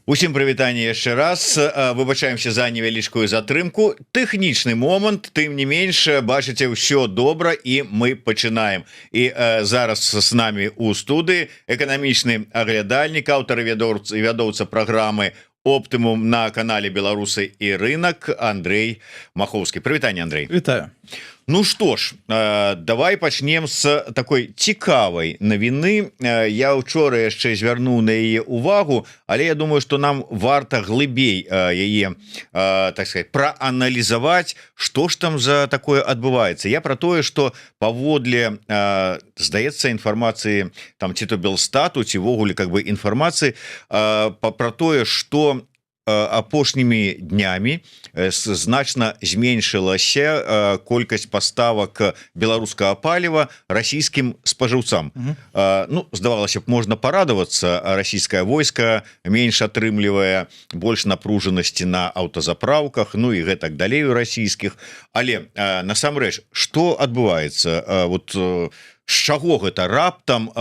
Усім прывітанне яшчэ раз. Выбачаемся за невялічкую затрымку, тэхнічны момант. Тым не менш, бачыце, ўсё добра, і мы пачынаем. І зараз с нами у студыі эканамічны аглядальнік, аўтар, вядоўца праграмы «Оптымум» на канале «Беларусы і рынок» Андрей Махоўскі. Прывітанне, Андрей. Вітаю. Ну что ж, давай пачнем с такой цікавай навіны. Я учора яшчэ звярнуў на яе увагу, але я думаю, что нам варта глыбей яе, так сказать, прааналізаваць, что ж там за такое адбываецца. Я про тое, что паводле, здаецца, інфармацыі там ці то Белстату, ці ўвогуле как бы інфармацыі про тое, что апошнімі днямі значна зменшылася колькасць поставак беларускага паліва расійскім спажыўцам. Ну, здавалася б, можна парадавацца: расійскае войска менш атрымлівае, больш напружанасці на аўтазапраўках, ну і гэтак далей у расійскіх. Але насамрэч что адбываецца? Вот з чаго гэта раптам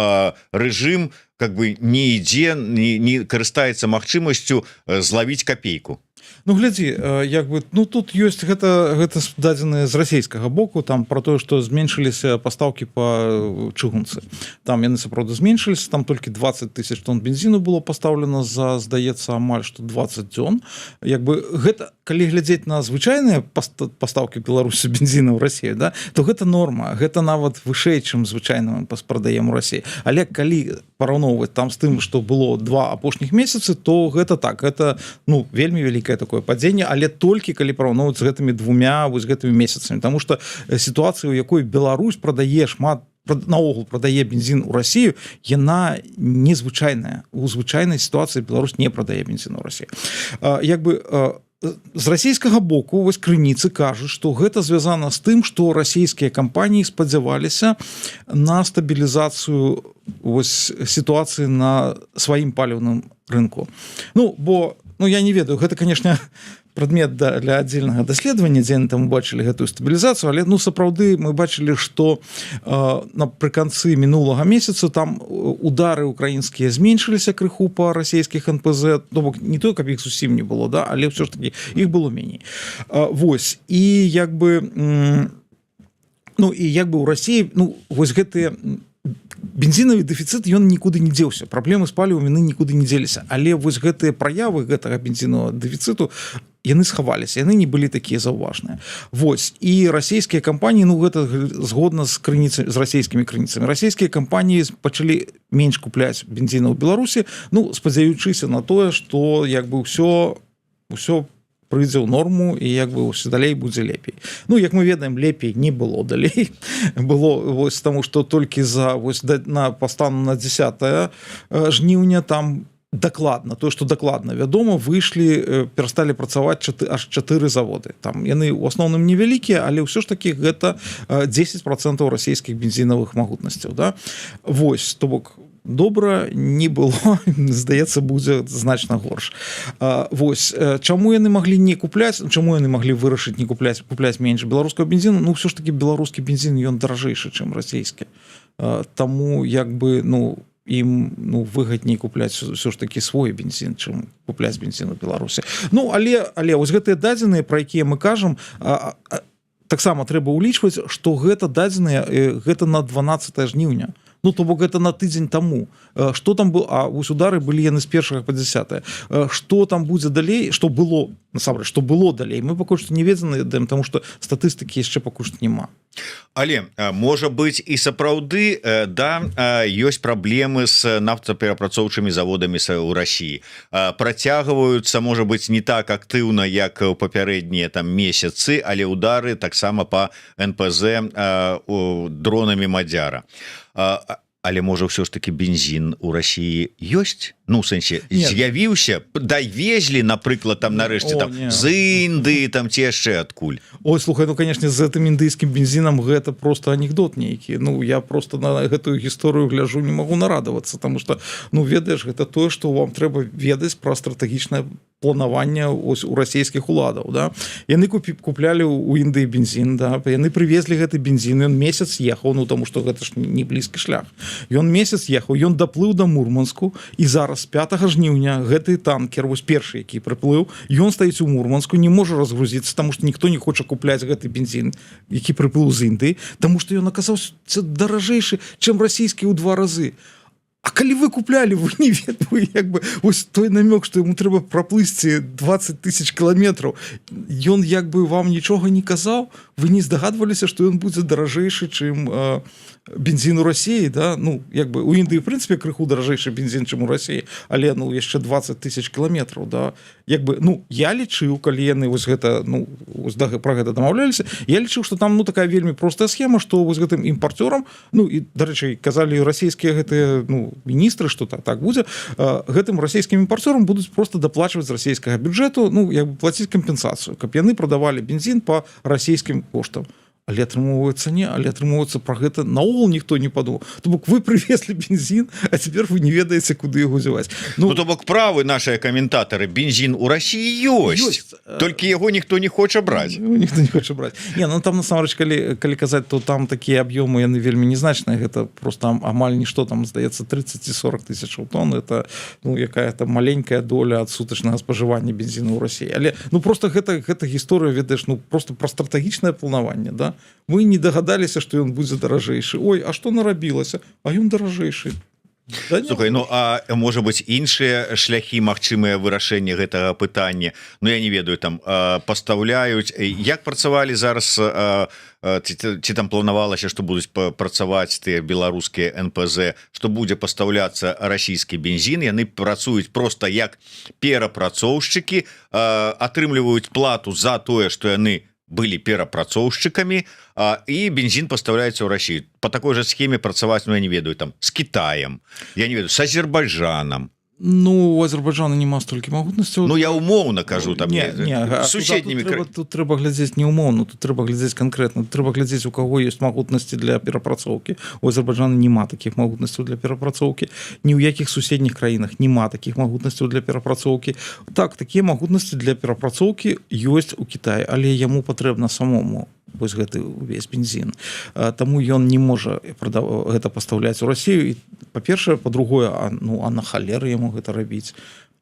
рэжым как бы не ідзе, не карыстаецца магчымасцю злавіць копейку? Ну, глядзі, як бы, ну, тут ёсць гэта дадзеныя з расійскага боку там про тое, што зменшыліся пастаўкі по чыгунцы. Там яны сапраўды зменшыліся, там толькі 20 тысяч тонн бензіну было пастаўлена за, здаецца, амаль што 20 дзён. Як бы гэта калі глядзець на звычайныя пастаўкі Беларусі бензіна ў Россию, да, то гэта норма, гэта нават вышэй, чым звычайна мы прадаем у России. Але калі параўноўваць там з тым, что было два апошніх месяцы, то гэта так, это, ну, вельмі вялікае такое падзенне, але толькі калі параўноўваць з гэтымі двумя вось гэтымі месяцамі, потому что сітуацыя, у якой Беларусь прадае шмат, наогул прадае бензин у Россию, яна незвычайная. У звычайнай сітуацыі Беларусь не прадае бензин у России. Як бы з расійскага боку вось крыніцы кажуць, что гэта звязана з тым, что расійскія кампаніі спадзяваліся на стабілізацыю вось сітуацыі на сваім паліўным рынку. Ну бо, ну, я не ведаю, гэта, конечно, прадмет для отдельного даследавання, дзе яны там убачылі гэтую стабілізацыю, але, ну, сапраўды мы бачылі, что напрыканцы мінулага месяца там удары украінскія зменшыліся крыху по расійскіх НПЗ, то бок не той, каб іх зусім не было, да, але ўсё ж таки іх было меней. Вось, і як бы, ну, і як бы у России, ну, вось гэтыя бензінавы дэфіцыт, ён нікуды не дзеўся, праблемы з палівам, яны нікуды не дзеліся, але вось гэтыя праявы гэтага бензіновага дэфіцыту, яны схаваліся, яны не былі такія заўважныя. Вось, і расійскія кампаніі, ну, гэта згодна з крыніцы, з расійскімі крыніцамі, расійскія кампаніі пачалі менш купляць бензіна ў Беларусі, ну, спадзяючыся на тое, что як бы ўсё прыйдзе ў норму і як бы ўсё далей будзе лепей. Ну, як мы ведаем, лепей не было далей. Было вось таму, что толькі за вось на па стану на 10 жніўня там дакладна, то, что дакладна вядома, выйшлі, перасталі працаваць аж чатыры заводы. Там яны у асноўным невялікія, але ўсё ж таки гэта 10% расійскіх бензінавых магутнасцяў, да. Вось, то бок добра не было, здаецца, будзе значна горш. Вось чаму яны маглі не купляць, чаму яны маглі вырашыць не купляць, купляць менш беларускага бензіну? Ну, ўсё ж таки беларускі бензин, ён даражэйшы, чым расійскі. Таму як бы, ну, ім, ну, выгадней купляць ўсё ж таки свой бензин, чым купляць бензин у Беларусі. Ну, але вось гэтыя дадзеныя, про якія мы кажам, таксама трэба ўлічваць, что гэта дадзеныя, гэта на 12 жніўня. Ну, то бок гэта на тыдзень таму. Что там был? А вось удары былі яны з першага по 10. Что там будзе далей, что было насамрэч, что было далей, мы пакуль што не ведаем, тому что статыстыкі яшчэ пакуль што няма. Але можа быть, і сапраўды, да, ёсць праблемы с нафтаперапрацоўчымі заводамі у России, працягваюцца, можа быть, не так актыўна, як у папярэднія там месяцы, але удары таксама по НПЗ дронамі Мадзяра. Але можа, ўсё ж таки бензин у России ёсць? Ну, сэнсе, з'явіўся, давезлі, напрыклад, там нарэшце там з Індыі там ці яшчэ адкуль. Ой, слухай, ну, конечно, з гэтым індыйскім бензинам гэта просто анекдот нейкі. Ну, я просто на гэтую гісторыю гляжу, не могу нарадавацца, потому что, ну, ведаеш, гэта тое, что вам трэба ведаць пра стратэгічнае. планавання ось у расійскіх уладаў, да. Яны куплялі у Індыі бензин, да, яны прывезлі гэты бензин, ён месяц ехаў, ну, таму што гэта ж не блізкі шлях. Ён месяц ехаў, ён даплыў до Мурманску, і зараз, 5 жніўня, гэты танкер, вось першы, які прыплыў, ён стаіць у Мурманску, не можа разгрузіцца, таму што ніхто не хоча купляць гэты бензин, які прыплыў з Індыі, таму што ён аказаўся даражэйшы, чым расійскі, ў два разы. А калі вы куплялі, вы не ведаю, як бы вось той намёк, што яму трэба праплысці 20 тысяч кіламетраў, ён як бы вам нічога не казаў? Вы не здагадваліся, што ён будзе даражэйшы, чым бензин у Расіі, да? Ну, як бы у Індыі, в прынцыпе, крыху даражэйшы бензин, чым у Расіі, але, ну, яшчэ 20 тысяч кіламетраў, да. Як бы, ну, я лічыў, калі яны вось гэта, ну, вось, да, про гэта дамаўляліся, я лічыў, што там, ну, такая вельмі простая схема, што вось гэтым імпарцёрам, ну і, дарэчы, казалі расійскія гэтыя, ну, міністры, што так будзе, гэтым расійскім імпарцёрам будуць проста даплачваць з расійскага бюджэту, ну, як бы плаціць кампенсацыю, каб яны прадавалі бензин по расійскім коштам. Але атрымоўваецца, не, але атрымоўваецца, пра гэта наогул ніхто не падумаў. То бок вы прывезлі бензин, а цяпер вы не ведаеце, куды яго дзяваць. Ну, то бок правы наши каментатары: бензин у Расіі ёсць, ёсць, толькі яго ніхто не хоча браць. Ну, ніхто не хоча браць. Не, ну, там насамрэч, калі казаць, то там такія аб'ёмы, яны вельмі незначныя, гэта проста амаль нішто, там, здаецца, 30 ці 40 тысяч тонн, это, ну, якая там маленькая доля ад сутачнага спажывання бензіну ў Расіі. Але, ну, проста гэта гісторыя, ведаеш, ну, проста пра стратэгічнае планаванне, да. Мы не дагадаліся, што ён будзе даражэйшы. Ой, а што нарабілася? А ён даражэйшы. Да не. Слухай, ну а можа быть, іншыя шляхі магчымыя вырашэння гэтага пытання? Ну, я не ведаю, там пастаўляюць, як працавалі зараз, ці там планавалася, што будуць працаваць тыя беларускія НПЗ, што будзе пастаўляцца расійскі бензин, яны працуюць проста як перапрацоўшчыкі, атрымліваюць плату за тое, што яны былі перапрацоўшчыкамі, і бензин пастаўляецца ў Расію. По такой же схеме працаваць, ну, я не ведаю, там с Китаем, я не ведаю, с Азербайджаном. Ну, у Азербайджана няма столькі магутнасцяў. Ну, я умоўна кажу, там не, а суседнімі тут трэба глядзець не умоўна, тут трэба глядзець канкрэтна, трэба глядзець, у каго ёсць магутнасці для перапрацоўкі. У Азербайджана няма такіх магутнасцяў для перапрацоўкі, ні ў якіх суседніх краінах няма такіх магутнасцяў для перапрацоўкі. Так, такія магутнасці для перапрацоўкі ёсць у Кітаі, але яму патрэбна самому вось гэты увесь бензин. Таму ён не можа гэта пастаўляць у Расію, і па-першае, па-другое, ну, а на халеры яму гэта рабіць?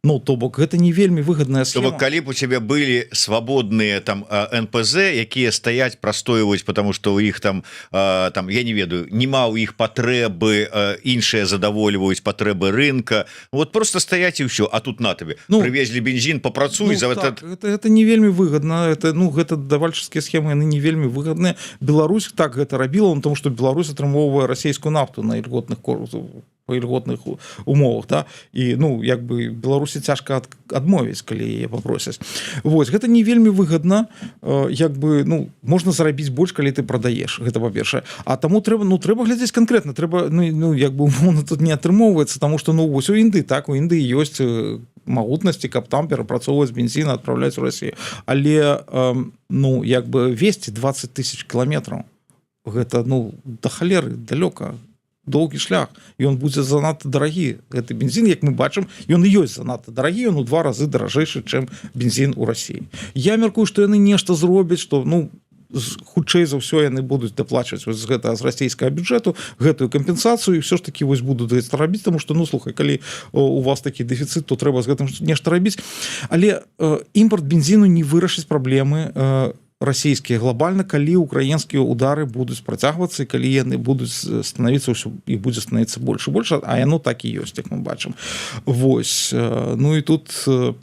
Ну, то бок гэта не вельмі выгадная То бок, схема. калі б у цябе былі свабодныя там НПЗ, якія стаяць, прастойваюць, потому что у іх там там, я не ведаю, няма ў іх патрэбы, іншыя задавольваюць патрэбы рынка, вот проста стаяць, і ўсё. А тут на табе, Ну, прывезлі бензин, папрацуй Ну, за так, этот. гэта не вельмі выгадна, это, ну, гэта давальческія схемы, яны не вельмі выгадныя. Беларусь так гэта рабіла, потому что Беларусь атрымоўвае расійскую нафту на ільготных по ільготных умовах, да, і, ну, як бы Беларусі цяжка адмовіць, калі яе папросяць. Вось гэта не вельмі выгадна, як бы, ну, можна зарабіць больш, калі ты прадаеш, гэта па-першае. А таму трэба, ну, трэба глядзець канкрэтна, трэба, ну, як бы умоўна тут не атрымоўваецца, таму што, ну, вось у Індыі, так, у Індыі ёсць магутнасці, каб там перапрацоўваць бензин, адпраўляць у Расію, але ну, як бы весці 20 тысяч кіламетраў, гэта, ну, да халеры далёка, доўгі шлях, ён будзе занадта дарагі, гэты бензин. Як мы бачым, ён і ёсць занадта дарагі, ён у два разы даражэйшы, чым бензин у Расіі. Я мяркую, што яны нешта зробяць, што, ну, хутчэй за ўсё, яны будуць даплачваць вось з гэта, з расійскага бюджэту гэтую кампенсацыю і ўсё ж таки вось будуць гэта рабіць, таму што, ну, слухай, калі у вас такі дэфіцыт, то трэба з гэтым нешта рабіць. Але імпорт бензіну не вырашыць праблемы расійскія глобальна, калі украінскія удары будуць працягвацца і калі яны будуць становіцца ўсё і будзе становіцца больш і больш, а яно так і ёсць, як мы бачым. Вось, ну і тут,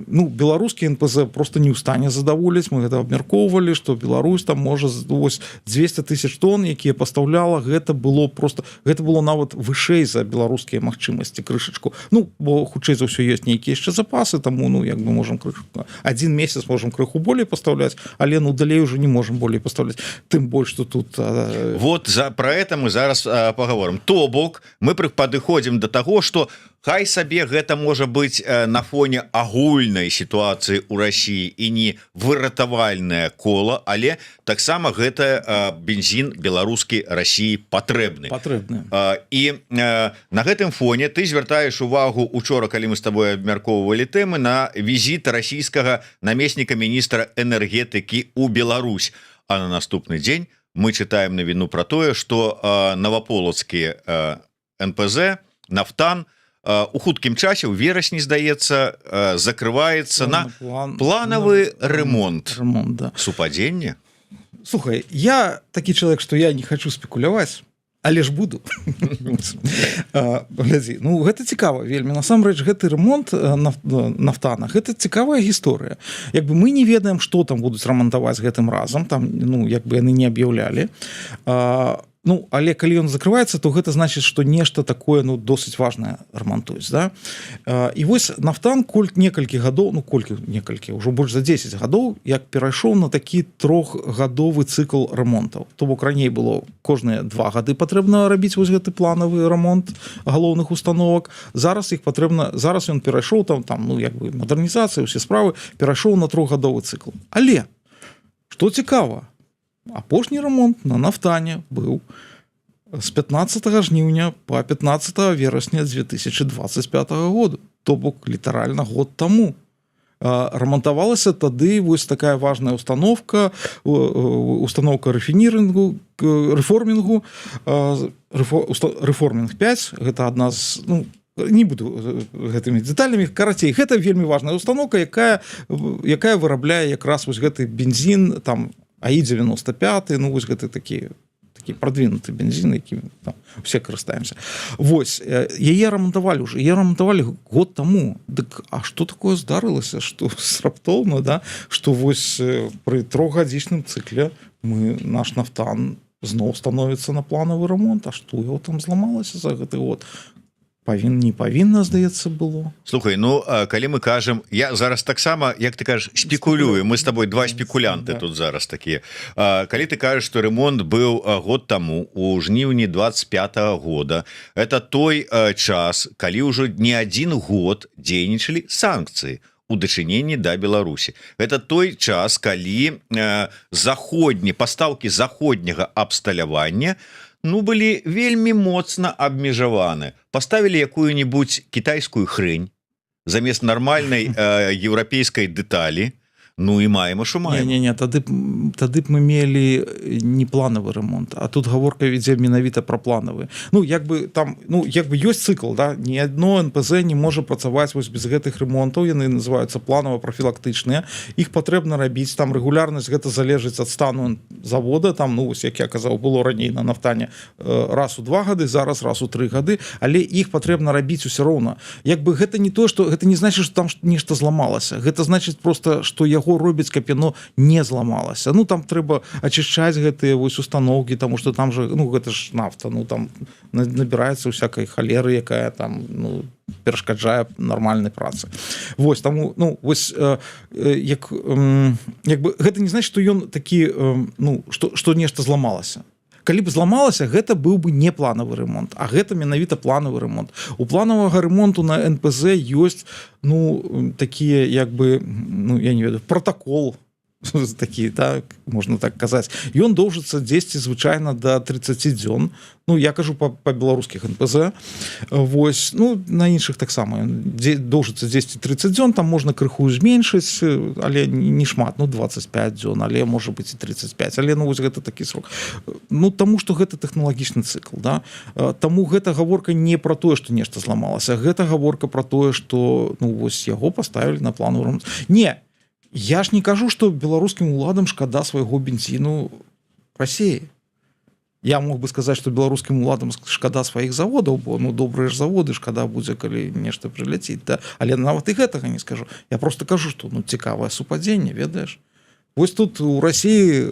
ну, беларускі НПЗ проста не ў стане задаволіць. Мы гэта абмяркоўвалі, што Беларусь там можа вось 200 тысяч тонн, якія пастаўляла, гэта было проста, гэта было нават вышэй за беларускія магчымасці крышачку. Ну, бо хутчэй за ўсё, ёсць нейкія яшчэ запасы, таму, ну, як бы можем крыху, один месяц можем крыху болей пастаўляць, але, ну, далей уже не можем болей пастаўляць, тым больш что тут Вот про это мы зараз поговорим. То бок мы падыходзім до того, что Хай сабе гэта можа быць на фоне агульнай сітуацыі у России і не выратавальное кола, але таксама гэта бензин беларускі России патрэбны. Патрэбны. І на гэтым фоне ты звяртаеш увагу учора, калі мы с тобой абмяркоўвалі тэмы, на візіт расійскага намесніка міністра энергетыкі у Беларусь, а на наступны дзень мы читаем навіну про тое, что Наваполацкі НПЗ «Нафтан» у хуткім часе, у верасні, здаецца, закрываецца на планавы ремонт. Ремонт, да. Супадзенне? Слухай, я такі чалавек, что я не хочу спекуляваць, але ж буду. Глядзі, ну гэта цікава вельмі насамрэч, гэты ремонт Нафтана, гэта цікавая гісторыя. Як бы мы не ведаем, что там будуць рамантаваць гэтым разам, там, ну, як бы яны не аб'яўлялі. Ну, але калі ён закрываецца, то гэта значыць, что нешта такое, ну, досыць важное рамантуюць, да? І вось Нафтан некалькі гадоў, ну, колькі, некалькі, ўжо больш за 10 гадоў, як перайшоў на такі трохгадовы цыкл рамонтаў. То бок раней было кожныя 2 гады патрэбна рабіць вось гэты планавы рамонт галоўных установак. Зараз іх патрэбна, зараз ён перайшоў там, ну, як бы мадэрнізацыя, усе справы, перайшоў на трохгадовы цыкл. Але что цікава, апошні рамонт на Нафтане быў з 15 жніўня по 15 верасня 2025 году, то бок літаральна год таму. Рамантавалася тады вось такая важная установка, установка рэфінірынгу, рэформінгу, рэформінг 5. Гэта адна з, ну, не буду гэтымі дэталямі, карацей, гэта вельмі важная установка, якая вырабляе якраз вось гэты бензин там АІ 95, ну, вось гэты такі продвинутый бензин, які там все карыстаемся. Вось яе рамантавалі уже, яе рамантавалі год таму. Дык а что такое здарылася, что раптоўна, да, что вось пры трохгадзічным цыкле мы наш Нафтан зноў становіцца на планавы рамонт? А что его там зламалася за гэты год? Не павінна, здаецца, было. Слухай, ну калі мы кажам, я зараз таксама, як ты кажаш, спекулюю, мы с тобой два спекулянты тут зараз такія. Калі ты кажаш, что ремонт быў год таму, у жніўні 25 -го года, это той час, калі ўжо не один год дзейнічалі санкцыі у дачыненні да Беларусі. Это той час, калі заходні пастаўкі заходняга абсталявання, ну, былі вельмі моцна абмежаваны. Поставили якую-нибудь китайскую хрень замест нормальной еўрапейскай дэталі. Ну і маем, що маем. Не, не, тады б мы мелі не планавы ремонт, а тут гаворка ідзе менавіта пра планавы. Ну, як бы там, ну, як бы ёсць цыкл, да, ні адно НПЗ не можа працаваць вось без гэтых ремонтаў, яны называются планова-прафілактычныя, іх патрэбна рабіць, там рэгулярнасць гэта залежыць ад стану завода. Там, ну, вось, як я казаў, было раней на Нафтане раз у 2 гады, зараз раз у 3 гады, але іх патрэбна рабіць усё роўна. Як бы гэта не то, что гэта не значит, что там нешта зламалася, гэта значит просто, что яго робяць, каб яно не зламалася. Ну, там трэба ачышчаць гэтыя вось установкі, тому что там же, ну, гэта ж нафта, ну, там набіраецца всякой халеры, якая там, ну, перашкаджае нармальнай працы. Вось таму, ну, вось як бы гэта не значит, что ён такі, ну, что нешта зламалася. Калі б зламалася, гэта быў бы не планавы ремонт, а гэта менавіта планавы ремонт. У планавага ремонту на НПЗ ёсць, ну, такія, як бы, ну, я не ведаю, протокол такі, так можна так казаць, ён доўжыцца 10, звычайна до 30 дзён. Ну, я кажу по беларускіх НПЗ. Вось, ну, на іншых таксама доўжыцца 10-30 дзён, там можна крыху зменшыць, але не шмат, ну, 25 дзён, але можа быть і 35, але, ну, вось гэта такі срок. Ну, таму что гэта тэхналагічны цыкл, да. Таму гэта гаворка не про тое, что нешта зламалася, гэта гаворка про тое, что, ну, вось яго поставілі на плану ремонт. Не, я ж не кажу, что беларускім уладам шкада свайго бензіну России. Я мог бы сказаць, что беларускім уладам шкада сваіх заводаў, бо, ну, добрыя ж заводы, шкада будзе, калі нешта прыляціць, да? Але нават і гэтага не скажу. Я просто кажу, что, ну, цікавае супадзенне, ведаеш. Вось тут у России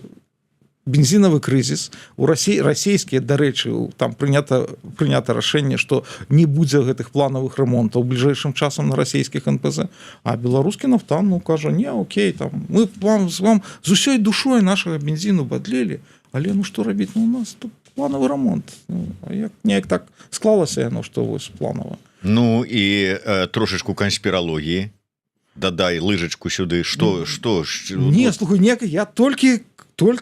бензінавы крызіс, у России расійскія, дарэчы, там прынята рашэнне, что не будзе гэтых планавых ремонтаў бліжэйшым часам на расійскіх НПЗ, а беларускі Нафтан, ну, кажа: «Не, окей, там мы вам з усёй душой нашага бензіну бадлелі, але, ну, что рабіць, ну, у нас тут планавы ремонт». Ну, як неяк так склалася яно, что вось планава. Ну і трошачку канспіралогіі дадай лыжачку сюды, что что ж? Не, слухай, некай я толькі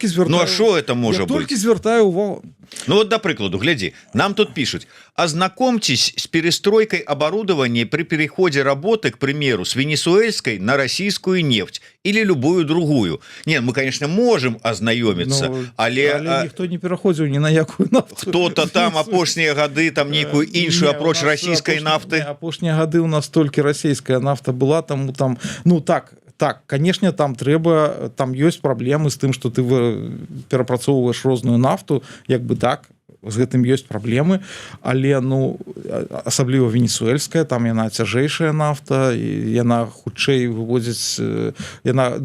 звертаю. Ну а что это можа я быть? Толькі звяртаю увагу. Ну вот, да прыкладу, глядзі, нам тут пишут: «Ознакомьтесь с перестройкой оборудования при переходе работы, к примеру, с венесуэльской на российскую нефть или любую другую». Не, мы, конечно, можем ознакомиться. Ну, але, але ніхто не пераходзіў ні на якую нафту. Кто-то там апошнія гады там нейкую іншую, Не, апроч у нас российской нафты. Не, апошнія гады у нас толькі расійская нафта была там. Там, ну, так, конечно, там трэба, там ёсць праблемы з тым, что ты перапрацоўваеш розную нафту, як бы, так, з гэтым ёсць праблемы, але, ну, асабліва венесуэльская, там яна цяжэйшая нафта і яна хутчэй выводзіць, яна,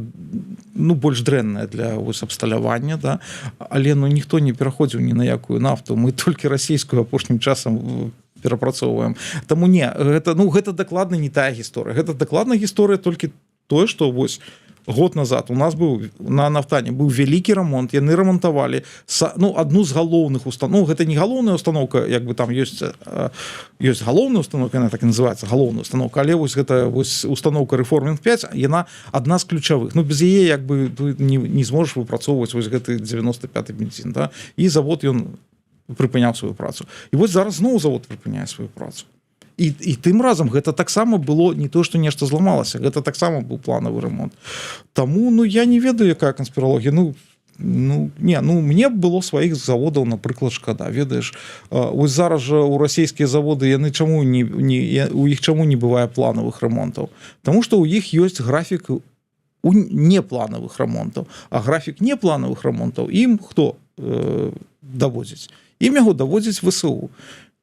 ну, больш дрэнная для вось абсталявання, да. Але, ну, ніхто не пераходзіў ні на якую нафту, мы толькі расійскую апошнім часам перапрацоўваем. Таму не, гэта, ну, гэта дакладна не тая гісторыя. Гэта дакладна гісторыя толькі тое, што вось год назад у нас быў на Нафтане быў вялікі рамонт, яны рамантавалі ну, одну з галоўных установ. Гэта не галоўная установка, як бы, там ёсць галоўная установка, она так і называется, галоўная установка, але вось гэта вось установка Reforming 5, яна одна з ключавых. Ну, без яе як бы ты не зможаш выпрацоўваць вось гэты 95 бензин, да? І завод, ён прыпыняў сваю працу, і вось зараз зноў завод прыпыняе сваю працу. І тым разам гэта таксама было не то, что нешта зламалася, гэта таксама быў планавы рамонт. Таму, ну, я не ведаю, якая канспіралогія. Ну не, ну, мне было сваіх заводаў, напрыклад, шкада, ведаеш. Вось зараз жа у расійскія заводы, яны чаму не у іх чаму не бывае планавых рамонтаў? Таму что у іх ёсць графік у непланавых рамонтаў, а графік непланавых рамонтаў ім хто даводзіць? Ім яго даводзіць ВСУ.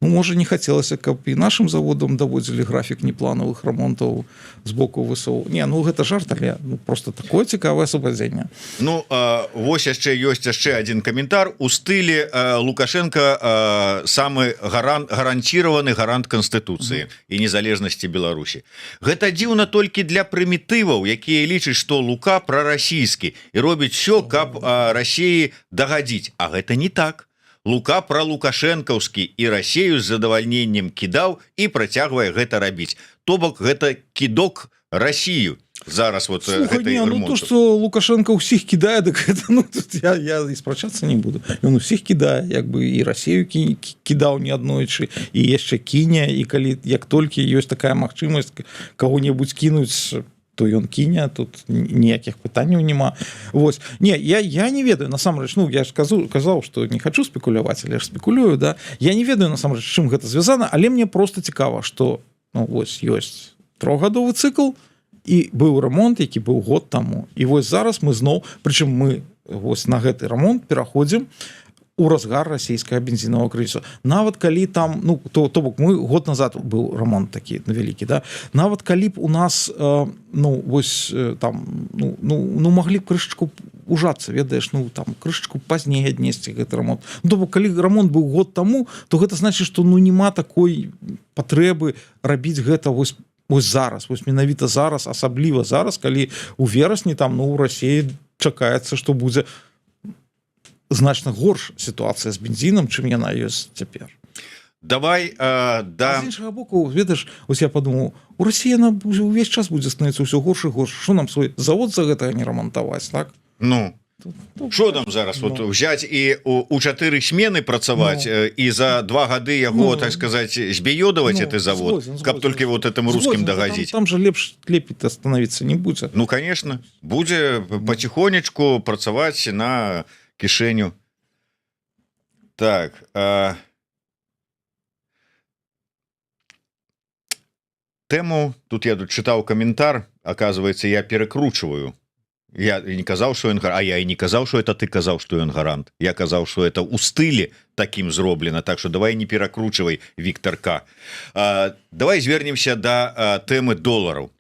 Ну, можа, не хацелася, каб і нашим заводам даводзілі графік непланавых рамонтаў з боку ВСУ. Не, ну, гэта жарт, але, ну, просто такое цікавае супадзенне. Ну а, вось яшчэ ёсць яшчэ один каментар у стылі Лукашенко самы гаранціраваны гарант Канстытуцыі і незалежнасці Беларусі. Гэта дзіўна толькі для прымітываў, якія лічаць, што Лука прарасійскі і робіць все, каб России дагадзіць. А гэта не так. Лука пралукашэнкаўскі і Россию з задавальненнем кідаў і працягвае гэта рабіць. То бок гэта кідок Россию зараз вот. Слухай, гэтай не, ну, то, ремонту. что Лукашенко ўсіх кідае, дык это, ну, тут я і спрачацца не буду. Ён усіх кідае, як бы, і Россию кідаў неаднойчы, і яшчэ кіне, і калі, як толькі ёсць такая магчымасць кого-небудзь кінуць, то ён кіне, тут ніякіх пытанняў няма. Вось, не, я не ведаю насамрэч, ну, я ж казаў, что не хочу спекуляваць, але ж спекулюю, да. Я не ведаю насамрэч, чым гэта звязана, але мне просто цікава, что, ну, вось ёсць трохгадовы цыкл, і быў рамонт, які быў год таму, і вось зараз мы зноў, прычым мы вось на гэты рамонт пераходзім у разгар расійскага бензінавага крызісу. Нават калі там, ну, то бок мы год назад быў рамонт такі вялікі, да, нават калі б у нас ну, вось там, ну, маглі б крышачку ужацца, ведаеш, ну, там крышачку пазней аднесці гэты рамонт. Ну, то бок калі рамонт быў год таму, то гэта значыць, что, ну, няма такой патрэбы рабіць гэта вось зараз, вось менавіта зараз, асабліва зараз, калі у верасні там, ну, у России чакаецца, что будзе значна горш сітуацыя з бензінам, чым яна ёсць цяпер. Давай Да. да. З іншага боку, ведаеш, ось я подумаў, у России она увесь час будзе становіцца ўсё горш і горш. Что нам, свой завод за гэта не рамантаваць, так? Ну. Тут, Що там зараз, Ну. вот взять і у чатыры смены працаваць Ну. і за 2 гады яго, Ну. так сказать, збеёдаваць Ну, гэты завод, згодзен, каб згодзен. толькі вот этому русским Згодзен, дагадзіць. Там же лепш, лепей становіцца не будзе. Ну, конечно, будзе потихонечку працаваць на кішэню. Так, тэму тут, я тут чытаў каментар, оказывается, я перекручиваю. Я і не казаў, что ён а я і не казаў, что это ты казаў, что ён гарант. Я казаў, что это у стылі таким зроблена. Так что давай не перакручивай, Виктор К. Давай звернемся до тэмы долараў.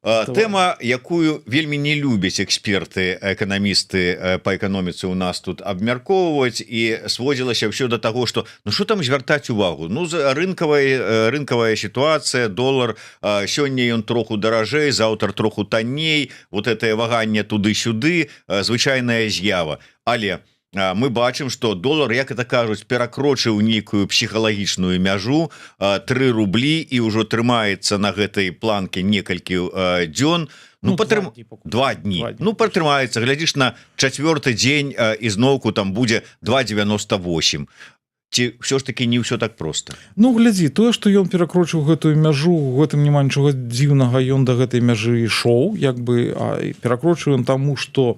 Давай. Тэма, якую вельмі не любяць эксперты, эканамісты по эканоміцы у нас тут абмяркоўваць, і сводзілася ўсё до того, что, ну, что там звяртаць увагу, ну, за рынкавая сітуацыя, долар сёння ён троху даражэй, заўтра троху танней, вот это ваганне туды-сюды, звычайная з'ява, але Мы бачым, что долар, як это кажуць, перакрочыў нейкую псіхалагічную мяжу 3 рублі і ўжо трымаецца на гэтай планке некалькі дзён. Ну, патрым... 2 дні. Ну, пратрымаецца, глядзіш, на чацвёрты дзень ізноўку там будзе 2,98. Ці все ж таки не ўсё так просто? Ну, глядзі, тое, што ён перакрочыў гэтую мяжу, у гэтым няма нічога дзіўнага. Ён да гэтай мяжы ішоў, як бы. А перакрочыў ён таму, что,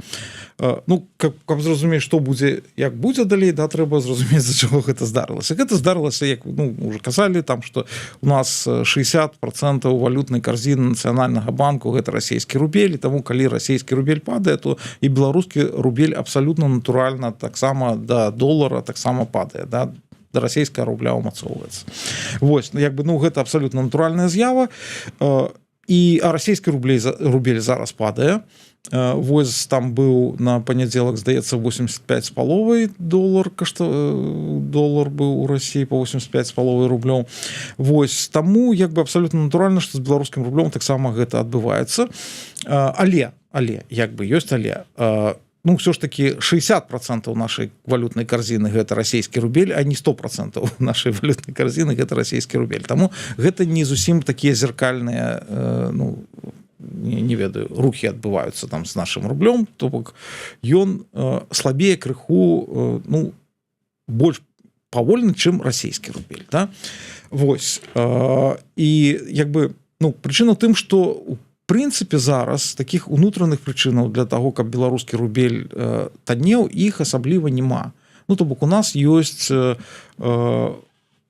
ну, каб зразумець, што будзе, як будзе далей, да, трэба зразумець, за чаго гэта здарылася. Гэта здарылася, як, ну, уже казалі там, что у нас 60% валютнай карзіны Нацыянальнага банку — гэта расійскі рубель. Таму, калі расійскі рубель падае, то і беларускі рубель абсалютна натуральна таксама да долара таксама падае, да, да расійскага рубля умацоўваецца. Вось, ну, як бы, ну, гэта абсалютна натуральная з'ява. І а расійскі рубель зараз падае. Вось там быў на панядзелак, здаецца, 85 з паловай долар кашта, долар быў у Росіі по 85 з паловай рублёў. Вось таму як бы абсалютна натуральна, што з беларускім рублём таксама гэта адбываецца. Але як бы ёсць але: ну, все ж таки 60% нашай валютнай карзіны — гэта расійскі рубель, а не 100% нашай валютнай карзіны — гэта расійскі рубель. Таму гэта не зусім такія зеркальныя, ну, не ведаю, рухі адбываюцца там з нашим рублём. То бок ён слабее крыху, ну, больш павольна, чым расійскі рубель, да? Вось, і як бы, ну, прычына тым, что у прынцыпе зараз таких унутраных прычынаў для того, каб беларускі рубель таннеў, іх асабліва няма. Ну, то бок у нас ёсць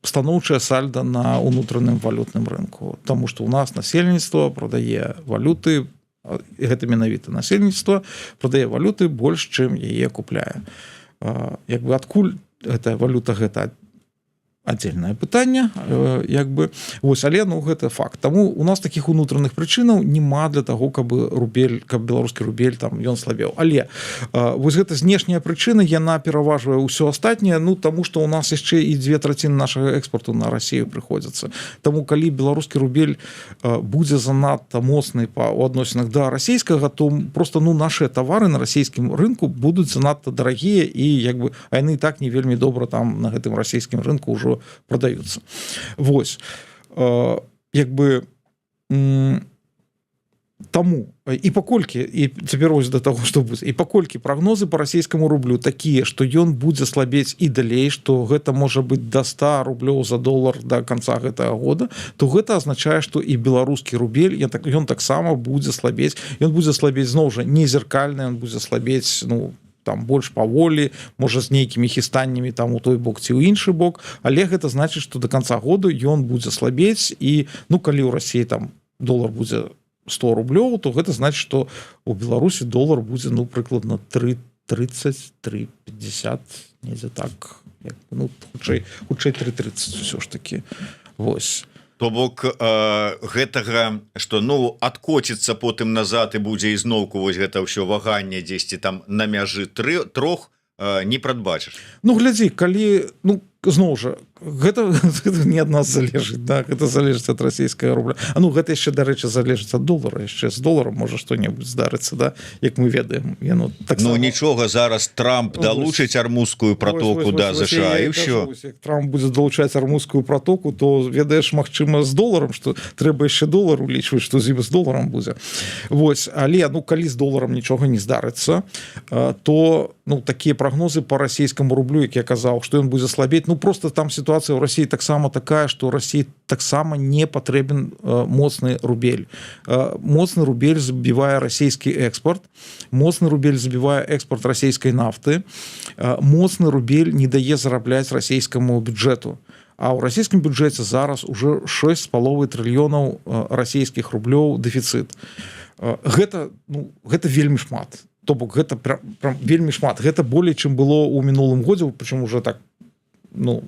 станоўчая сальда на унутраным валютным рынку, тому что у нас насельніцтва прадае валюты, гэта менавіта насельніцтва прадае валюты больш, чым яе купляе. Як бы, адкуль гэтая валюта — гэта отдельное пытанне, як бы. Вось, але, ну, гэта факт. Таму у нас таких унутраных прычынаў няма для того, каб рубель каб беларускі рубель там ён слабеў. Але вось гэта знешняя прычына, яна пераважвае ўсё астатняе. Ну, таму что у нас яшчэ і дзве траціны нашага экспорту на Россию прыходзяцца. Таму, калі беларускі рубель будзе занадта моцны па у адносінах да расійскага, то просто, ну, наши тавары на расійскім рынку будуць занадта дарагія, і як бы, а яны і так не вельмі добра там на гэтым расійскім рынку ўжо продаюцца. Вось, як бы, таму і паколькі, і цяпер вось да таго, што будзе, і паколькі прагнозы по расійскаму рублю такія, што ён будзе слабець і далей, што гэта можа быць до 100 рублёў за долар до конца гэтага года, то гэта азначае, што і беларускі рубель я так ён таксама будзе слабець. Ён будзе слабець, зноў жа, не зеркальны, он будзе слабець, ну, там больш паволі, можа, з нейкімі хістаннямі там у той бок ці ў іншы бок, але гэта значыць, што до конца году ён будзе слабець. І, ну, калі ў Росіі там долар будзе 100 рублёў, то гэта значит, что у Беларусі долар будзе, ну, прыкладна 3,33 50, недзе так, як, ну, хутчэй 3,30 ўсё ж таки. Вось. То бок гэтага, что, ну, адкоціцца потым назад і будзе ізноўку вось гэта ўсё ваганне дзесьці там на мяжы трох, не прадбачыш? Ну, глядзі, калі, ну, зноў жа, гэта не ад нас залежыць, да, гэта залежыць ад расійскага рубля. А, ну, гэта яшчэ, дарэчы, залежыць ад долара. Яшчэ з доларом можа што-небудзь здарыцца, да, як мы ведаем, яно так. Ну, нічога, зараз Трамп далучыць Армузскую протоку да ЗША, і ўсё. Трамп будзе далучаць Армузскую протоку, то, ведаеш, магчыма, з доларам, что трэба яшчэ долар улічваць, што з ім, з доларам будзе. Вось, але, ну, калі з доларам нічога не здарыцца, то, ну, такія прагнозы по расійскаму рублю, як я казаў, што ён будзе слабець. Ну, просто там ситуация ў России таксама такая, что России таксама не патрэбен моцны рубель. Моцны рубель забівае расійскі экспорт, моцны рубель забівае экспорт расійскай нафты, моцны рубель не дае зарабляць расійскаму бюджэту. А ў расійскім бюджэце зараз уже 6,5 трыльёнаў расійскіх рублёў дэфіцыт. Гэта, ну, гэта вельмі шмат. То бок гэта прям вельмі шмат, гэта болей, чым было ў мінулым годзе, прычым уже так, ну,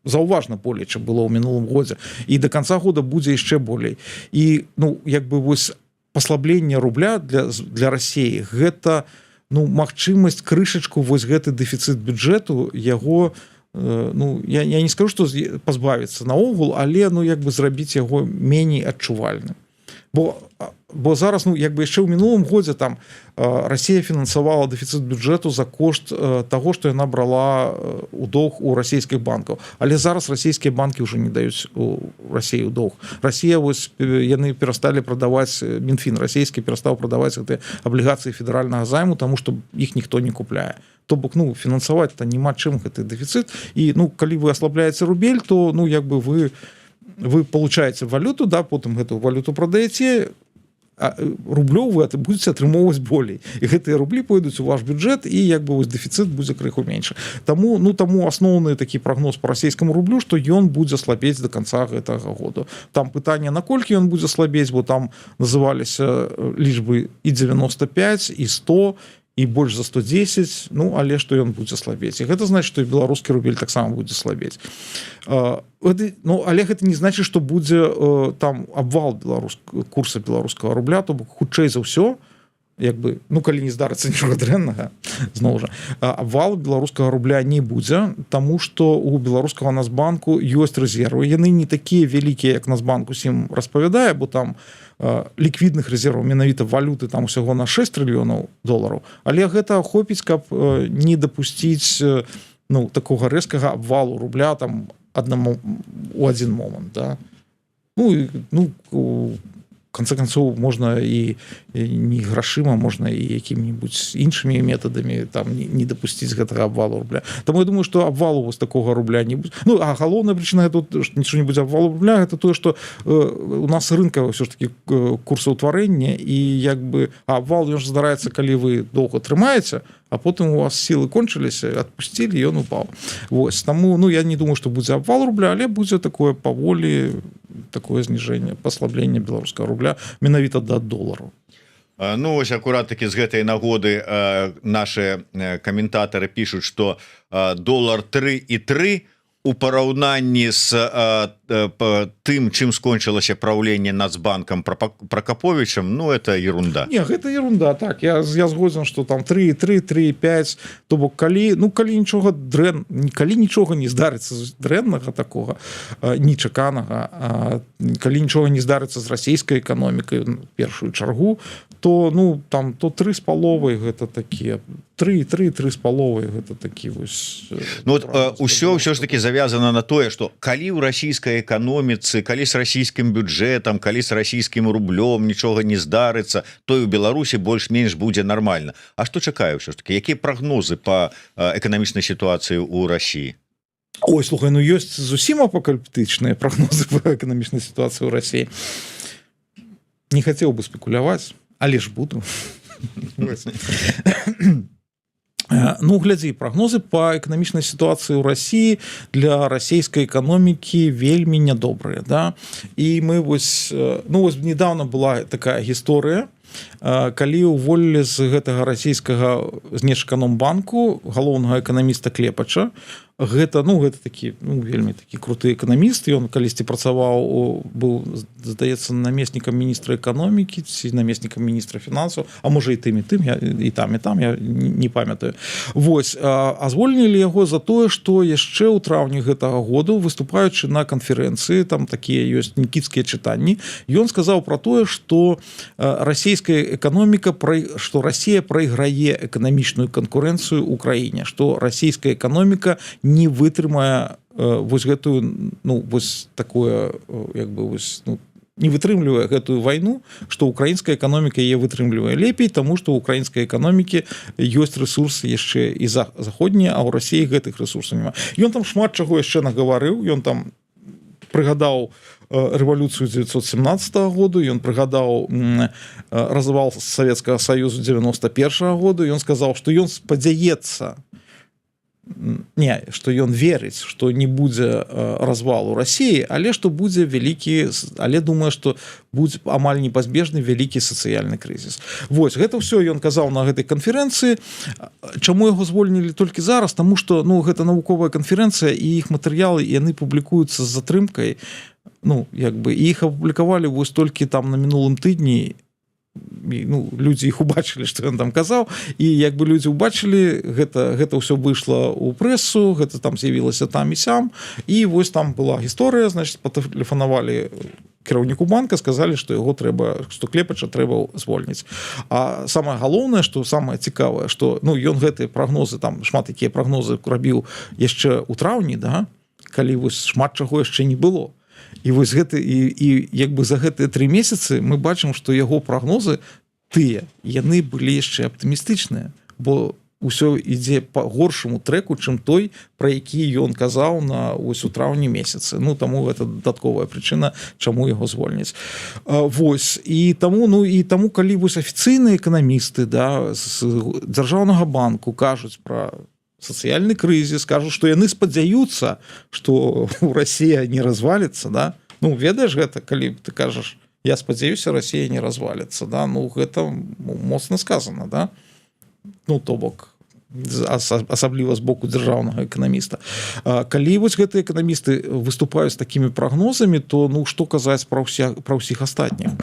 заўважна болей, чым было ў мінулым годзе, і до конца года будзе яшчэ болей. І, ну, як бы, вось паслабленне рубля для России — гэта, ну, магчымасць крышачку вось гэты дэфіцыт бюджэту яго, ну, я не скажу, что пазбавіцца наогул, але, ну, як бы, зрабіць яго меней адчувальным. Бо зараз, ну, як бы яшчэ ў мінулым годзе там Расія фінансавала дэфіцыт бюджэту за кошт таго, што яна брала у доўг у расійскіх банкаў. Але зараз расійскія банкі ўжо не даюць у Расію доўг. Расія вось, яны перасталі прадаваць, Мінфін расійскі перастаў прадаваць гэты аблігацыі федэральнага займу, таму што іх ніхто не купляе. То бок, ну, фінансаваць то няма чым гэты дэфіцыт. І, ну, калі вы аслабляеце рубель, то, ну, як бы вы получаете валюту, да, потым гэтую валюту прадаеце, рублёў вы будете атрымоўваць болей, і гэтыя рублі пойдуць у ваш бюджэт, і як бы вось дэфіцыт будзе крыху менш. Таму, ну, таму асноўны такі прагноз по расійскаму рублю, што ён будзе слабець до конца гэтага году. Там пытанне, наколькі ён будзе слабець, бо там называліся лічбы і 95, і 100, і больш за 110. Ну, але што ён будзе слабець, і гэта значит, што і беларускі рубель таксама будзе слабець. Гэта, ну, але гэта не значит, што будзе там обвал курса беларускага рубля. То бок, хутчэй за ўсё, як бы, ну, калі не здарыцца нічога дрэннага, зноў жа, обвал беларускага рубля не будзе, таму што у беларускага Нацбанку ёсць рэзервы. Яны не такія вялікія, як Нацбанк усім распавядае, бо там ліквідных рэзерваў, менавіта валюты, там усяго на 6 трыльёнаў долараў, але гэта хопіць, каб не дапусціць, ну, такога рэзкага обвалу рубля там аднаму у адзін момант, да. Ну і, ну, у конце концов, можна і не грашыма, можна і якім-нибудь іншымі метадамі там не дапусціць гэтага обвалу рубля. Таму я думаю, што обвалу вось такога рубля не будзе. Ну, а галоўная прычына тут, нічого не будзе обвалу рубля, это тое, што у нас рынка ўсё ж таки курсаўтварэння, і як бы обвал, ён ж здараецца, калі вы доўга трымаеце, а потым у вас сілы кончыліся, отпустили, ён упал. Вось таму, ну, я не думаю, што будзе обвал рубля, але будзе такое паволі такое зніжэнне, паслабленне беларускага рубля менавіта да долару. Ну вось акурат таки з гэтай нагоды наши каментатары пишутць, што долар 3,3 у параўнанні з тым, чым скончылася праўленне Нацбанкам Пракаповічам, ну, это ерунда. Не, гэта ерунда, так, я згодзен, што там 3, 3, 3, 5. То бок калі, ну, калі нічога дрэн калі нічога не здарыцца дрэннага такога, нечаканага, калі нічога не здарыцца з расійскай эканомікай першую чаргу, то, ну, там то 3,5, гэта такія 3, 3, 3,5, гэта такі вось. Ну вот, ўсё ўсё ж таки завязана на тое, што калі ў расійскай эканоміцы, калі с расійскім бюджэтам, калі с расійскім рублём нічога не здарыцца, то і у Беларусі больш-менш будзе нормально. А што чакаю ўсё ж таки, якія прагнозы по эканамічнай сітуацыі у Расіі? Ой, слухай, ну, ёсць зусім апакаліптычныя прагнозы по эканамічнай сітуацыі ў Расіі. Не хацеў бы спекуляваць, але ж буду. Ну, глядзі, прагнозы по эканамічнай сітуацыі ў Расіі для расійскай эканомікі вельмі нядобрыя, да. І мы вось, ну, вось недавно была такая гісторыя, калі уволілі з гэтага расійскага Знешэканомбанку галоўнага эканаміста Клепача. Гэта, ну, гэта такі, ну, вельмі такі круты эканаміст. Ён калісьці працаваў, быў, здаецца, намеснікам міністра эканомікі ці намеснікам міністра фінансаў, а можа, і тым, і тым, я і там, і там, я не памятаю. Вось, а звольнілі яго за тое, што яшчэ ў траўні гэтага году, выступаючы на канферэнцыі, там такія ёсць Нікіцкія чытанні, ён сказаў про тое, што расійская эканоміка, што Расія прайграе эканамічную канкурэнцыю ў краіне, што расійская эканоміка не вытрымае вось гэтую, ну, вось такое, як бы вось, ну, не вытрымлівае гэтую вайну, што украінская эканоміка яе вытрымлівае лепей, таму што украінскай эканомікі ёсць ресурсы яшчэ і за заходнія, а ў Расіі гэтых ресурсаў няма. Ён там шмат чаго яшчэ нагаварыў. Ён там прыгадаў рэвалюцыю 917 году, ён прыгадаў развал Савецкага Саюзу 91 году. Ён сказаў, што ён спадзяецца, не, што ён верыць, што не будзе развалу Расіі, але што будзе вялікі, але думае, што будзе амаль непазбежны вялікі сацыяльны крызіс. Вось гэта ўсё ён казаў на гэтай канферэнцыі. Чаму яго звольнілі толькі зараз? Таму што, ну, гэта навуковая канферэнцыя, і іх матэрыялы, яны публікуюцца з затрымкай. Ну, як бы, іх апублікавалі вось толькі там на мінулым тыдні. ну, людзі іх убачылі, што ён там казаў. І як бы людзі убачылі гэта, гэта ўсё выйшла ў прэсу, гэта там з'явілася там і сям. І вось там была гісторыя, значит, патэлефанавалі кіраўніку банка, сказалі, што яго трэба, што Клепача трэба звольніць. А самое галоўнае, что самое цікавае, что, ну, ён гэтыя прагнозы, там шмат якія прагнозы рабіў яшчэ ў траўні, да, калі вось шмат чаго яшчэ не было. І вось гэты і як бы за гэтыя 3 месяцы мы бачым, што яго прагнозы тыя, яны былі яшчэ аптымістычныя, бо ўсё ідзе по горшаму трэку, чым той, пра які ён казаў на ось у траўні месяцы. Ну, таму гэта дадатковая прычына, чаму яго звольніць. Вось і таму, ну, і таму, калі вось афіцыйныя эканамісты, да, з дзяржаўнага банку кажуць пра сацыяльны крызіс, кажуць, што яны спадзяюцца, что Россия не развалится, да. Ну, ведаеш, гэта калі ты кажаш: «Я спадзяюся, Россия не развалится», да, ну, гэта моцна сказано, да. Ну, то бок асабліва з боку дзяржаўнага эканаміста. Калі вось гэтыя эканамісты выступаюць з такімі прагнозамі, то, ну, што казаць пра ўсіх астатніх?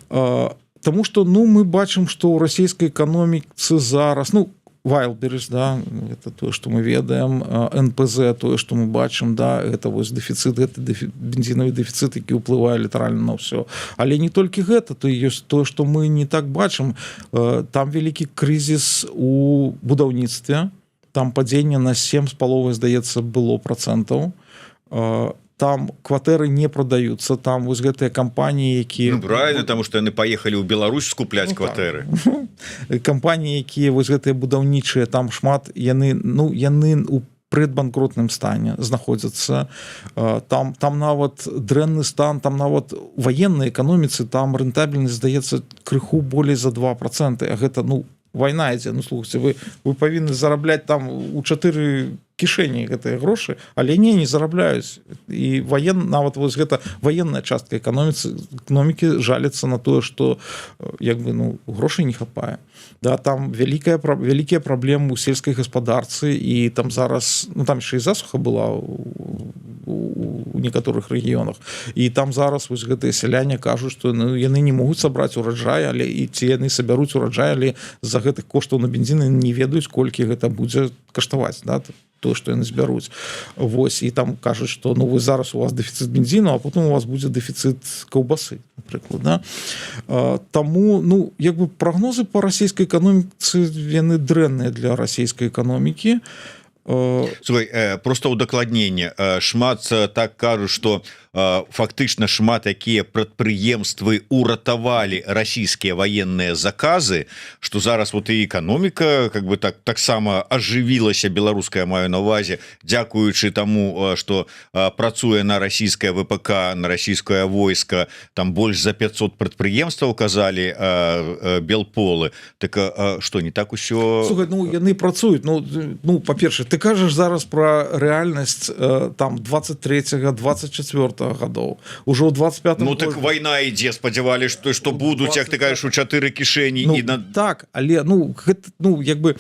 Таму что, ну, мы бачым, што ў расійскай эканоміцы зараз, ну, Вайлдберыз, да, это тое, что мы ведаем, НПЗ, тое, что мы бачым, да, это вось дэфіцыт, гэта бензінавы дэфіцыт, які ўплывае літаральна на ўсё. Але не толькі гэта, то ёсць тое, что мы не так бачым. Там вялікі крызіс у будаўніцтве, там падзенне на 7,5, здаецца, было працэнтаў. Там кватэры не прадаюцца, там вось гэтыя кампаніі, якія Ну, правильно, потому что яны поехали ў Беларусь скупляць Ну, кватэры. Так. Кампаніі, якія вось гэтыя будаўнічыя, там шмат, яны, ну, яны у прадбанкротным стане знаходзяцца. Там нават дрэнны стан, там нават ваеннай эканоміцы, там рэнтабельнасць, здаецца, крыху болей за 2%, а гэта, ну, вайна ідзе. Ну, слухайте, вы павінны зарабляць там у чатыры кішэні гэтыя грошы, але не зарабляюць. І нават вось гэта ваенная частка эканомікі жаліцца на тое, что як бы, ну, грошай не хапае, да. Там вялікія праблемы ў сельскай гаспадарцы, і там зараз, ну, там яшчэ і засуха была у некаторых рэгіёнах, і там зараз вось гэтыя сяляне кажуць, что, ну, яны не могуць сабраць ураджай, але і ці яны сабяруць ураджай, але з-за гэтых коштаў на бензіны не ведаюць, колькі гэта будзе каштаваць, да, то, что яны збяруць. Вось, і там кажуць, что, ну, вы зараз, у вас дэфіцыт бензіну, а потом у вас будзе дэфіцыт каўбасы, напрыклад, да? Таму, ну, як бы прагнозы по расійскай эканоміцы, яны дрэнныя для расійскай эканомікі. Слухай, просто удакладненне: шмат так кажуць, что фактычна шмат якія прадпрыемствы уратавалі расійскія военные заказы, что зараз вот і эканоміка как бы так таксама ажывілася беларуская, маю на увазе, дзякуючы тому, что працуе на расійскае ВПК, на расійское войска, там больш за 500 прадпрыемстваў, казалі БелПолы. Так что, не так усё? Слухай, ну, яны працуюць. Ну, па-першае, ты кажаш зараз про рэальнасць там 23 24 гадоў, ужо ў 25 Ну так вайна ідзе, спадзявалі, что будуць, як ты кажаш, у чатыры кішэні. Ну, і на так, але, ну, гэта, ну, як бы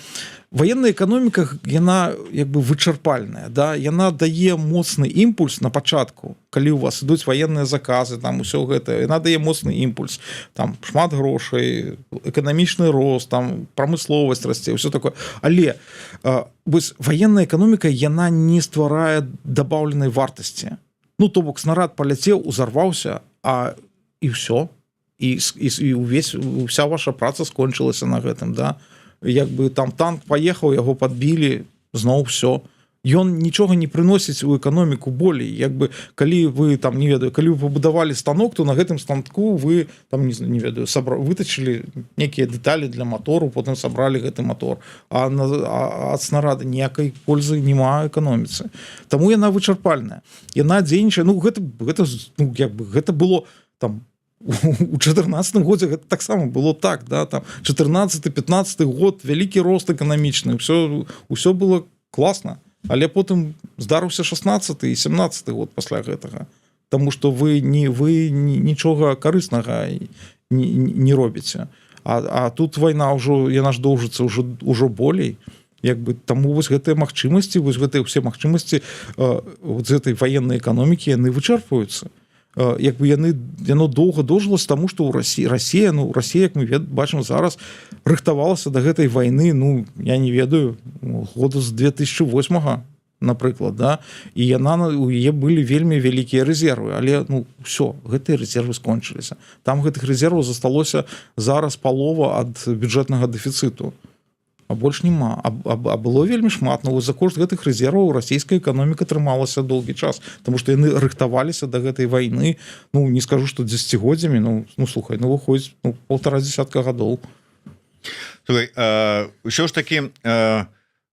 военная эканоміка, яна як бы вычарпальная, да, яна дае моцны імпульс на пачатку, калі у вас ідуць военные заказы, там усё гэта, яна дае моцны імпульс, там шмат грошай, эканамічны рост, там прамысловасць расце, ўсё такое. Але вось военная эканоміка, яна не стварае дабаўленай вартасці. Ну, то бок снарад паляцеў, узарваўся, а і ўсё, і увесь вся ваша праца скончылася на гэтым, да. Як бы там танк паехаў, яго подбілі, зноў все, ён нічога не прыносіць у эканоміку болей. Як бы калі вы там, не ведаю, калі вы пабудавалі станок, то на гэтым станку вы там, не ведаю, вытачылі некія дэталі для матору, потым сабралі гэты мотор, а ад снарада ніякай пользы няма эканоміцы. Таму яна вычарпальная, яна дзейнічае, ну, гэта, ну, як бы гэта было там у 14 годзе, гэта таксама было так, да, там 14 15 год, вялікі рост эканамічны, все было класна, але потым здарыўся 16 і 17 год пасля гэтага. Таму что вы не вы нічога карыснага не робіце. А тут вайна ўжо, яна ж доўжыцца ўжо болей, як бы. Таму вось гэтыя магчымасці, вось гэтыя ўсе магчымасці вот з этой военной эканомікі, яны вычэрпваюцца. як бы яно доўга доўжылася, таму што ў России Россия, ну, Россия, як мы бачым зараз, рыхтавалася до гэтай войны, ну, я не ведаю, года з 2008, напрыклад, да, і у яе былі вельмі вялікія рэзервы, але, ну, все, гэтыя рэзервы скончыліся. Там гэтых рэзерваў засталося зараз палова ад бюджэтнага дэфіцыту, а больш няма. А было вельмі шмат. Ну, за кошт гэтых рэзерваў расійская эканоміка трымалася доўгі час, потому что яны рыхтаваліся до гэтай войны, ну, не скажу, что дзесяцігоддзямі, ну, слухай, ну, выходзіць, ну, полтора десятка гадоў. Ўсё ж таки,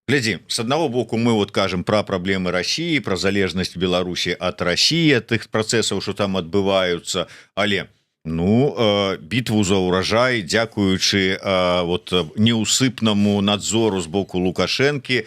глядзі, с одного боку, мы вот кажам про праблемы России, про залежнасць Беларусі от России, тых працэсаў, что там адбываюцца, але, ну, бітву за ўражай, дзякуючы вот неусыпнаму надзору з боку Лукашэнкі,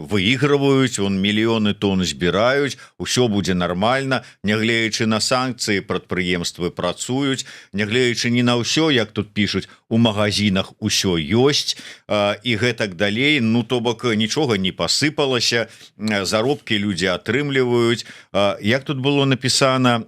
выигрываюць, он мільёны тонн збіраюць, усё будзе нормально, нягледзячы на санкцыі, прадпрыемствы працуюць, нягледзячы ні на ўсё, як тут пишуць, у магазинах усё ёсць і гэтак далей. Ну, то бок нічога не пасыпалася, заробкі людзі атрымліваюць. Як тут было написано,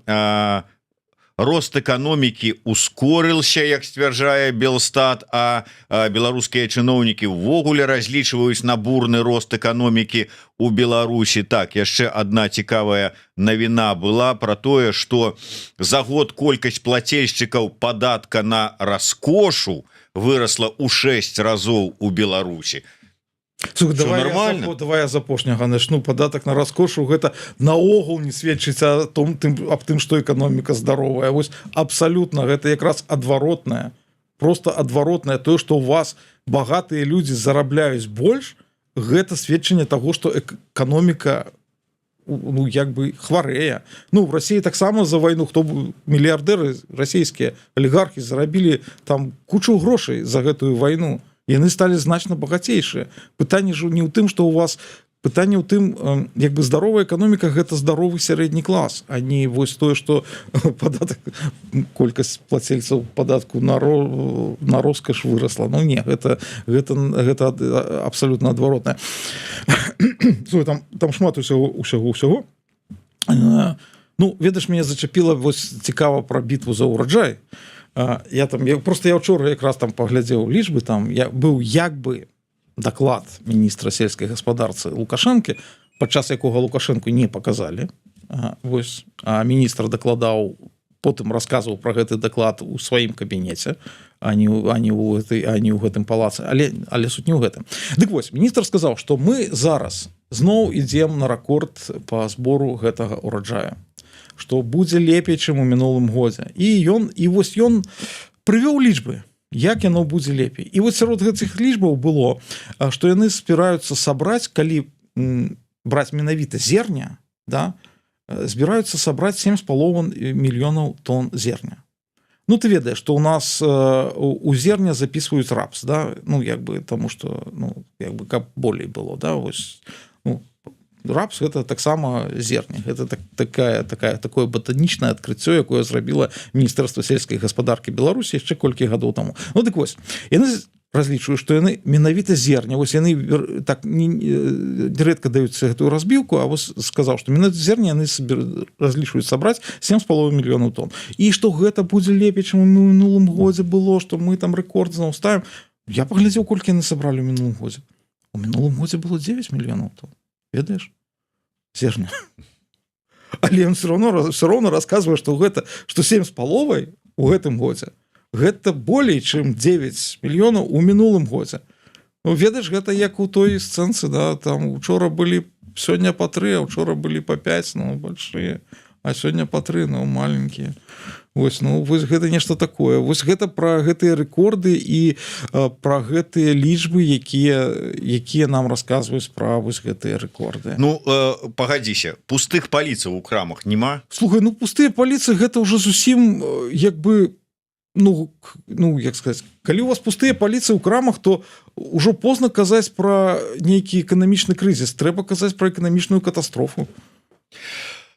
рост эканомікі ускорился, як сцвярджае Белстат, а беларускія чыноўнікі увогуле разлічваюць на бурны рост эканомікі у Беларусі. Так, яшчэ одна цікавая навіна была про тое, что за год колькасць плацельшчыкаў падатка на раскошу выросла у 6 разоў у Беларусі. Слухай, давай нормально? Давай я з апошняга начну. Падатак на раскошу — гэта наогул не сведчыць о том тым аб тым, што эканоміка здаровая. Вось абсалютна, гэта якраз адваротная, просто адваротная. Тое, что у вас багатыя людзі зарабляюць больш, гэта сведчанне того, что эканоміка, ну, як бы хварэе. Ну, в России таксама за вайну хто мільярдэры, расійскія алігархі зарабілі там кучу грошай за гэтую вайну, яны сталі значна багацейшыя. Пытанне ж не ў тым, что у вас, пытанне ў тым, як бы здаровая эканоміка — гэта здаровы сярэдні клас, а не вось тое, что падатак, колькасць плацельцаў падатку на роскаш выросла. Ну не, гэта абсалютна адваротная. Слухай, там шмат усяго. Ну, ведаеш, мяне зачапіла, вось цікава, пра бітву за ўраджай. Я там, я просто, я учора якраз там паглядзеў лічбы. Там я быў як бы даклад міністра сельскай гаспадарцы Лукашэнкі, падчас якога Лукашэнку не показалі. Вось, а міністр дакладаў, потым расказваў про гэты даклад у сваім кабінеце, а не ў гэтым палацы. Але суть не ў гэтым. Дык вось, міністр сказаў, что мы зараз зноў ідзем на рэкорд по збору гэтага ураджая, что будзе лепей, чым у мінулым годзе. І вось ён прывёў лічбы, як яно будзе лепей. І вот сярод гэтых лічбаў было, што яны збіраюцца сабраць, калі браць менавіта зерня, да, збіраюцца сабраць 7,5 мільёнаў тонн зерня. Ну, ты ведаеш, что у нас у зерня записываюць рапс, да, ну, як бы тому, что, ну, як бы каб болей было, да, вось, ну, рапс — это таксама зерня. Это так, такая такая такое батанічнае адкрыццё, якое зрабіла Міністэрства сельскай гаспадаркі Беларусі яшчэ колькі гадоў таму. Ну дык вось, яны разлічваю, што яны менавіта зерня, вось яны так не рэдка даюцца гэтую разбіўку, а вось сказаў, што менавіта зерня яны разлічваюць сабраць 7,5 мільёнаў тонн і што гэта будзе лепей, чым у мінулым годзе было, што мы там рэкорд зноў ставім. Я паглядзеў, колькі яны сабралі ў мінулым годзе. У мінулым годзе было 9 мільёнаў тонн, ведаеш, зерня. Але ён все равно рассказывае, что гэта, что 7,5 у гэтым годзе — гэта болей, чым 9 мільёнаў у мінулым годзе. Ну, ведаеш, гэта як у той сцэнцы, да, там учора былі, сёння по 3, а учора былі по 5, ну, большие, а сёння по 3, ну, маленькие. Вось, ну, вось гэта нешта такое. Вось гэта про гэтыя рэкорды і про гэтыя лічбы, якія нам расказваюць пра вось гэтыя рэкорды. Ну, пагадзіся, пустых паліцаў у крамах нема. Слухай, ну, пустыя паліцы — гэта ўжо зусім як бы, ну, як сказать, калі у вас пустыя паліцы ў крамах, то ўжо позна казаць про нейкі эканамічны крызіс, трэба казаць про эканамічную катастрофу.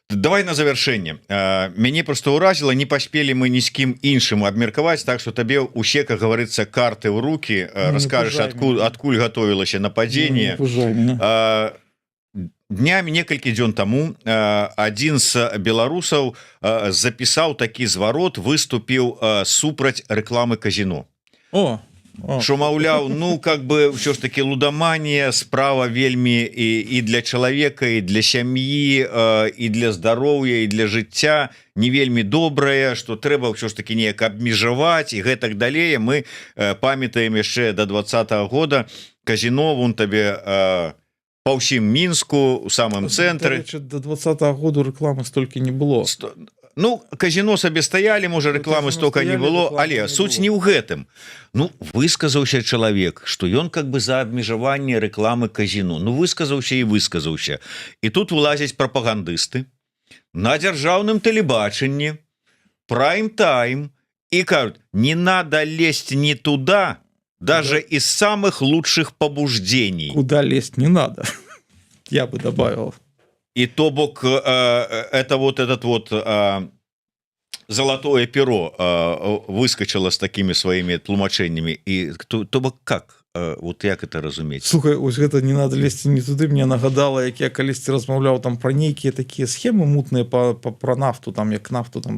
Давай на завяршэнне. Мяне просто ўразіла, не паспелі мы ні з кім іншым абмеркаваць, так что табе усе, как говорится, карты ў руки. Ну, Расскажешь, пужай адкуль мяне. адкуль готовілася нападзенне. Ну, пужай мяне. Днямі, некалькі дзён таму, адзін з беларусаў запісаў такі зварот, выступіў супраць рэкламы казино. О. Что, маўляў, ну, как бы ўсё ж таки лудаманія — справа вельмі і для чалавека, і для сям'і, і для здароўя, і для жыцця не вельмі добрая, что трэба ўсё ж таки неяк абмежаваць і гэтак далей. Мы памятаем, яшчэ до 20-го года казино вон табе по ўсім Мінску, у самым цэнтры. До 20-го году рэкламы столькі не было. Ну, казино сабе стаялі, можа, рэкламы столько не было, але суть не ў гэтым. Ну, высказаўся чалавек, что ён как бы за абмежаванне рэкламы казино. Ну, высказаўся і высказаўся. І тут вылазяць прапагандысты на дзяржаўным тэлебачанні, прайм-тайм, і кажуць: «Не надо лезть не туда даже из самых лучших побуждений». Куда лезть не надо, я бы добавил. И то бок это вот этот вот золотое перо выскочило с такими своими тлумачэннямі. И то бок как вот, як это разумець? Слухай, ось гэта «не надо лезть не туды» мне нагадала, як я калісьці размаўляў там пра нейкія такія схемы мутныя па пра нафту там, як нафту там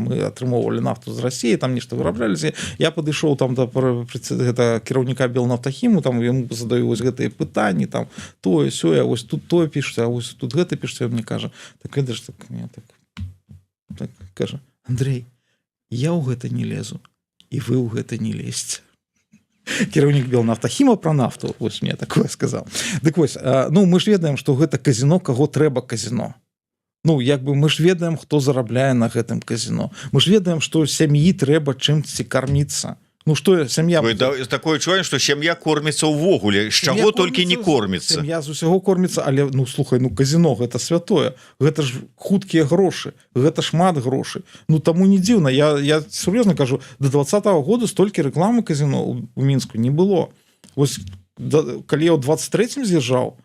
мы атрымоўвалі нафту з России, там нешта вырабляліся. Я падышоў там да гэта кіраўніка Белнафтахіму, там яму задаю вось гэтыя пытанні, там тое сёе, вось тут тое пішуць, а вось тут гэта пішуць. Мне кажа так, ведаеш, так, не, так кажа: «Андрей, я ў гэта не лезу, і вы ў гэта не лезьце». Кіраўнік Белнафтахіма про нафту вось мне такое сказал. Дык вось, ну, мы ж ведаем, что гэта казино, каго трэба казино. Ну, як бы мы ж ведаем, хто зарабляе на гэтым казино. Мы ж ведаем, что сям'і трэба чымсьці карміцца. Ну что, сям'я Ой, да, такое чувство, что сям'я кормится увогуле, з чаго толькі не кормится. Сям'я з усяго корміцца, але, ну, слухай, ну, казино — гэта святое, гэта ж хуткія грошы, гэта шмат грошай. Ну, таму не дзіўна, я сур'ёзна кажу, до 20-го года столькі рэкламы казино у Мінску не было. Вось да, калі я ў 23 з'язджаў,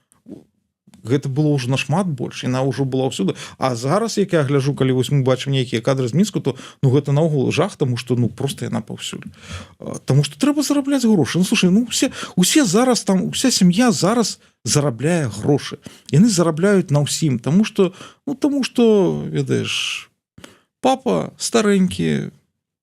гэта было ўжо нашмат больш, яна ўжо была ўсюды. А зараз, як я гляжу, калі вось мы бачым нейкія кадры з Мінску, то, ну, гэта наогул жах, таму что, ну, просто яна паўсюль. Таму что трэба зарабляць грошы. Ну, слушай, ну, усе зараз там, уся сям'я зараз зарабляе грошы, яны зарабляюць на ўсім, таму что, ну, таму что, ведаеш, папа старэнькі,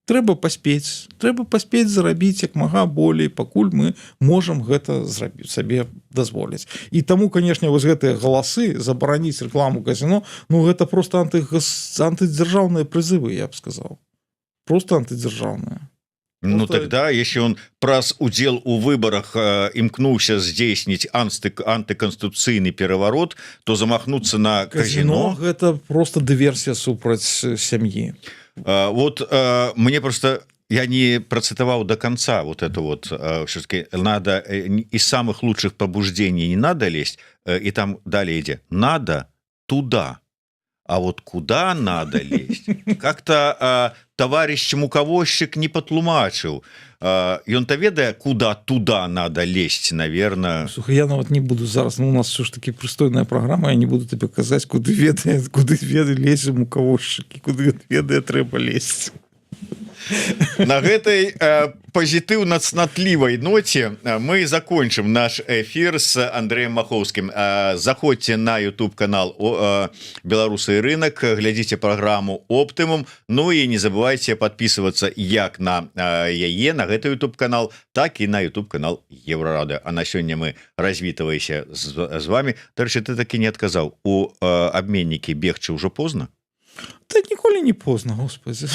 трэба паспець зарабіць як мага болей, пакуль мы можам гэта зрабіць, сабе дазволіць. І таму, канешне, вось гэтыя галасы забараніць рэкламу казино, ну, гэта просто антыдзяржаўныя прызывы, я б сказал, просто антыдзяржаўныя. Ну, тогда, если он праз удзел у выборах імкнуўся здзейсніць антыканстытуцыйны переворот, то замахнуться на казино, казино гэта просто дыверсія супраць сям'і. Вот мне просто, я не процитовал до конца вот это вот, все-таки надо из самых лучших побуждений не надо лезть, и там далее иди надо туда. А вот куда надо лезть, как-то товарищ муковозчик не патлумачыў. Ён-то ведае, куда туда надо лезть, наверное. Слухай, я нават не буду зараз, ну, у нас все ж таки прыстойная праграма, я не буду тебе казаць, куды ведае, куды веды лезе муковозчыкі, куды ведае трэба лезть. На гэтай пазітыўна цнатлівай ноце мы закончым наш эфир с Андреем Махоўскім. Заходзьце на YouTube канал «Беларусы рынок», глядзіце праграму «Оптымум». Ну і не забывайте подписываться як на яе, на гэты YouTube канал, так і на YouTube канал Еўрарадыё. А на сёння мы развітваемся з вами. Дарэчы, ты таки не адказаў: у абменнікі бегчы ўжо позна? Да ніколі не позна, господи.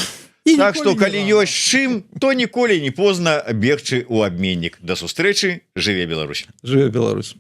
І так что, калі ёсць чым, то ніколі не позна бегчы ў абменнік. Да сустрэчы, жыве Беларусь! Жыве Беларусь!